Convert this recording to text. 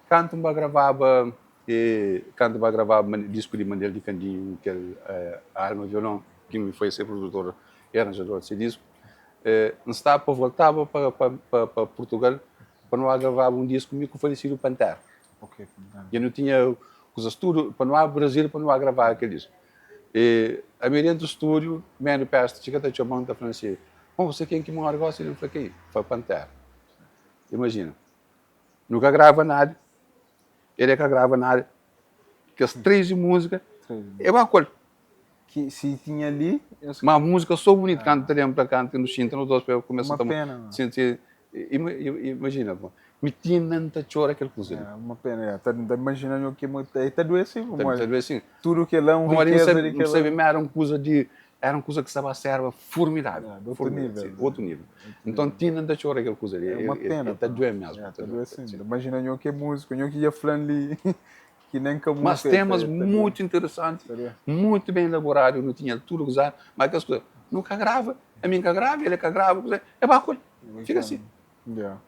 Kantu N ba gravaba e kantu N ba gravaba disku di Manel di Kandinhu, kel Alma Violon, ki mi foi se produtor e aranjador di se disku, N staba pa voltaba pa Purtugal pa nu ba gravaba un disku mi ku falesidu Pantera. Dja nu tinha kuzas tudu pa nu ba Brazil pa nu ba gravaba kel disku. E ami dentu stúdiu, Manny Pesta txiga ta txoma-m ta fla-m si, Bom, você ken ki mora gosi? N fla, Ken? Fla, Pantera. Imajina, nu ka grava nada, el e ka grava nada, kes 13 múzika, e ba ku el. Ki si tinha li. Ma múzika so bunitu, kantu ta lenbra kantu nu xinta nos dos pa kumesa ta sinti. Imajina, mi ti inda N ta txora kel kuza li. É uma pena, ta imajina nho ki ta duê sim, pamodi ta duê sim. Tudu kel la, un rikeza di kel la. N sabe ma era un kuza di, era un kuza ki sta ba serba formidável. Di otu nível. Otu nível. Nton ti inda N ta txora kel kuza li. É uma pena. Ta duê mesmu. Ta duê sim. Imajina nho ki é múziku, nho ki dja fla-m li ki nen ka múzika. Mas temas mutu interesanti, mutu ben elaboradu, nu tinha tudu kuzadu, mas kes kuza, nu ka grava, ami N ka grava, el ka grava, e ba ku el. Fika si. Yeah.